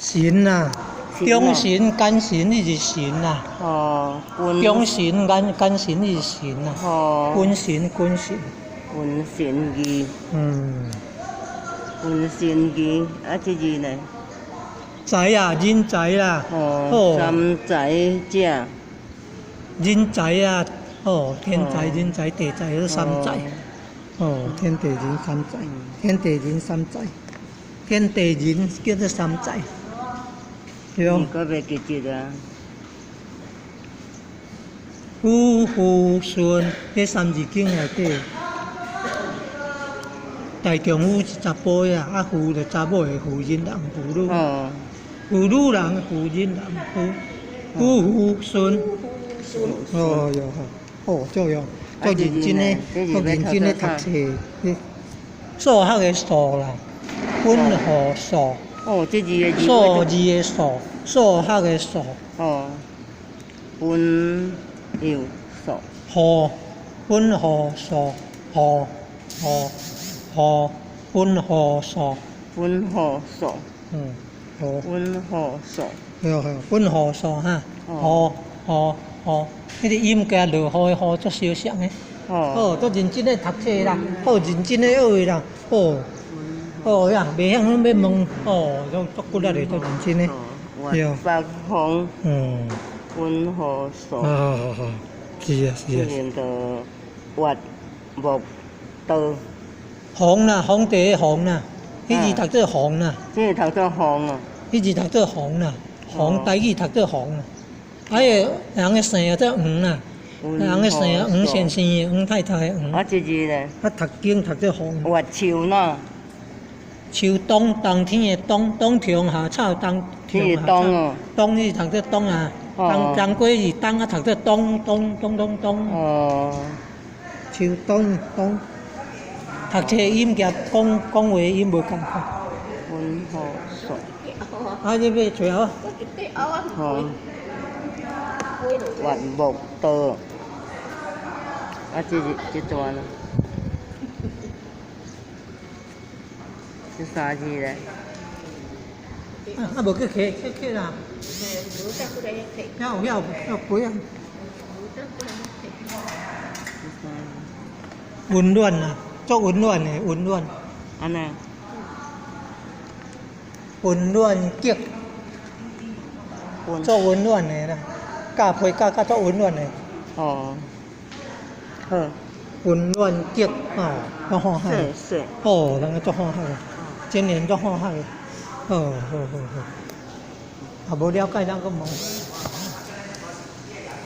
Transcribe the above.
神啊，中神、奸神，彼是神啊。忠神、奸奸神，彼是神啊。君神、君神。君神字。君神字，啊，這字呢？才啊，人才啦。三才者。人才啊，哦，天才、人才、地才，彼三才。哦，天地人三才，天地人三才，天地人叫做三才。對。你閣袂記得啊？夫婦順，彼三字經內底，大丈夫是查埔的啊，婦就查某的婦人人，婦女。婦女人，婦人人，婦夫婦順。哦喲，哦，足用，足認真的，足認真的讀冊。數學的數啦，溫和數。哦，這字的字。數字的數，數學的數。哦，溫柔數。和，溫和數，和和和，溫和數。溫和數。好。溫和數。對對，溫和數哈，和和和，彼個音加落雨的雨足相像的。哦，足認真的讀冊啦，好認真的學的啦，哦，哦呀，袂曉攏欲問，哦，足足骨力的，足認真的。對。北風。溫和數。好好好，是啊是啊。這個月木刀。紅啦，皇帝的皇啦，彼字讀做紅啦。這個讀做紅哦。彼字讀做紅啦，紅台語讀做紅啦。啊，彼个人的姓做黃啦，人的姓黃先生的黃太太的黃。啊，這字咧？啊，讀經讀做紅。月秋吶。秋冬，冬天的冬，冬蟲夏草，冬蟲夏草。冬是讀做冬啊，冬冬過是冬啊，讀做冬冬冬冬冬。秋冬冬，讀冊音佮講講話音無仝款。溫和數。啊，你欲揣好？好。月木刀。啊，這是這段啦。這三字咧？啊啊，無去揢去揢啦。遐有遐有遐杯啊。溫暖啊，足溫暖的溫暖。按呢？溫暖極。足溫暖的啦，教被教甲足溫暖的。哦。好。溫暖極哦，足好漢。哦，人個足好漢，今年足好漢。哦，好好好。啊，無了解，咱閣問。